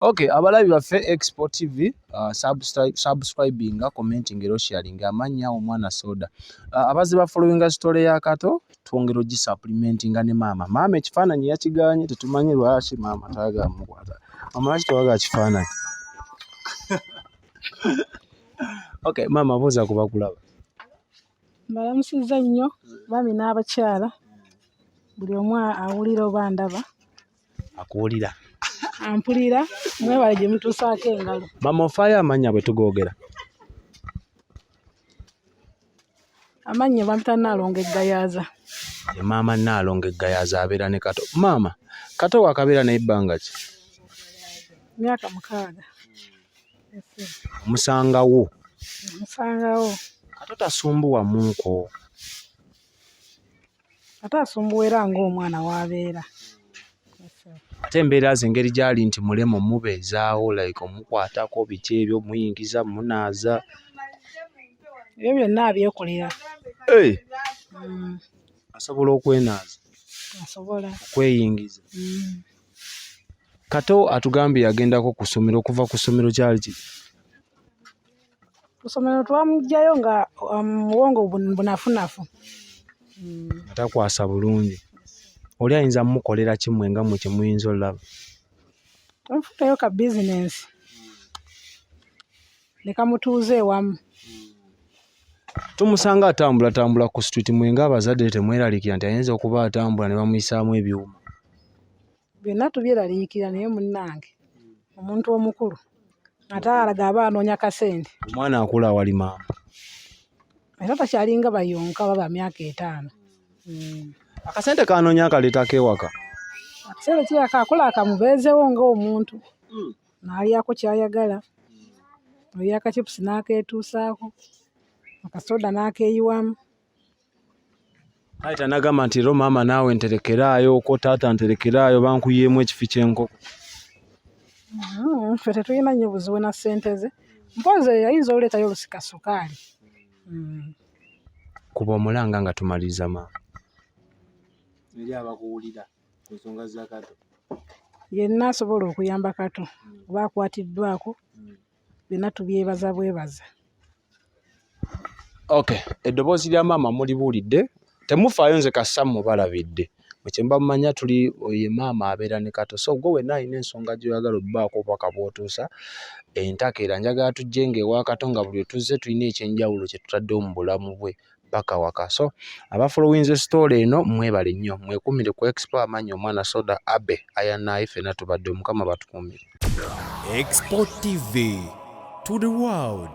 Okay, abalabi baffe Expo TV, subscribinga, commenting era osharinga. Amannya omwana soda. Abazze ba followinga story ya Kato, twongera ogisupplementinga ne maama. Maama ekifaananyi yakiganye, tetumanyi lwaki maama tayagala mukwata. Maama, lwaki tewagala kifaananyi? Okay, maama, buuza ku bakulaba. Mbalamusizza nnyo, baami n'abakyala, buli omu awulira oba ndaba. Akuwulira. Ampulira, mwebale gye mutuusaako engalo. Maama, ofaayo amannya bwe tugoogera? Amannya bampita Nnaalongo Eggayaaza. Ye maama Nnaalongo Eggayaaza, abeera ne Kato. Maama, Kato wakabeera naye ebbanga ki? Myaka 6. Omusangawo? Musangawo. Kato tasumbuwa munko? Ate asumbuwa era ng'omwana w'abeera. Ate embeera ze, engeri gy'ali nti mulema, omubeezaawo, like omukwatako, biki ebyo, muyingiza, munaaza? Ebyo byonna abyekolera. Hey! Mm. Asobola okwenaaza? Asobola. Okweyingiza? Mm. Kato atugambye yagendako ku ssomero. Okuva ku ssomero kyali ki? Ku ssomero twamuggyayo nga omuwongo bunafunafu. Nga takwasa bulungi. Oli ayinza mumukolera kimwe nga mmwe kye muyinza olaba? Tumufunayo ka bizinensi ne kamutuuza ewamu. Tumusanga atambulatambula ku street. Mwe ng'abazadde temweraliikira nti ayinza okuba atambula ne bamuyisaamu ebyuma? Byonna tubyeraliikira, naye munnange, omuntu omukulu ate alaga aba anoonya kasente. Omwana akula awali maama. Era takyalinga bayonka baba myaka 5. Akasente kanoonya akaleetako ewaka? Akaseera kiraka akola akamubeezewo ng'omuntu, n'alyako ky'ayagala, oli akachipusi n'akeetuusaako, akasoda n'akeeyiwamu. Kale tanagamba nti ero maama naawe nterekeraayo ko, taata nterekeraayo, bankuyeemu ekifi ky'enkoko? Ffe tetulina nnyo buzibu na ssente ze, mpozi ayinza oleetayo olusika sukaali. Kuba omulanga nga tumaliriza, maama, eri abakuwulira ku nsonga za Kato. Yenna asobola okuyamba Kato oba akwatiddwako, byonna tubyebaza bwebaza. Okay, eddoboozi lya maama mulibuulidde. Temufaayo, nze kassa mubalabidde mwe mumanya tuli. Ye maama abeera ne Kato. So gwe wenna alina ensonga gy'oyagala obbaako obubaka bw'otuusa entakera, njagala tujje ng'ewa Kato, nga buli tuzze tulina ekyenjawulo kye tutaddewo mu bulamu bwe paka waka. So abafollowinze story eno, mwebale nnyo, mwekumire ku Expo. Amannya omwana soda abe ayanayi, ffenna tubadde, Omukama batukuumire. Expo TV to the world.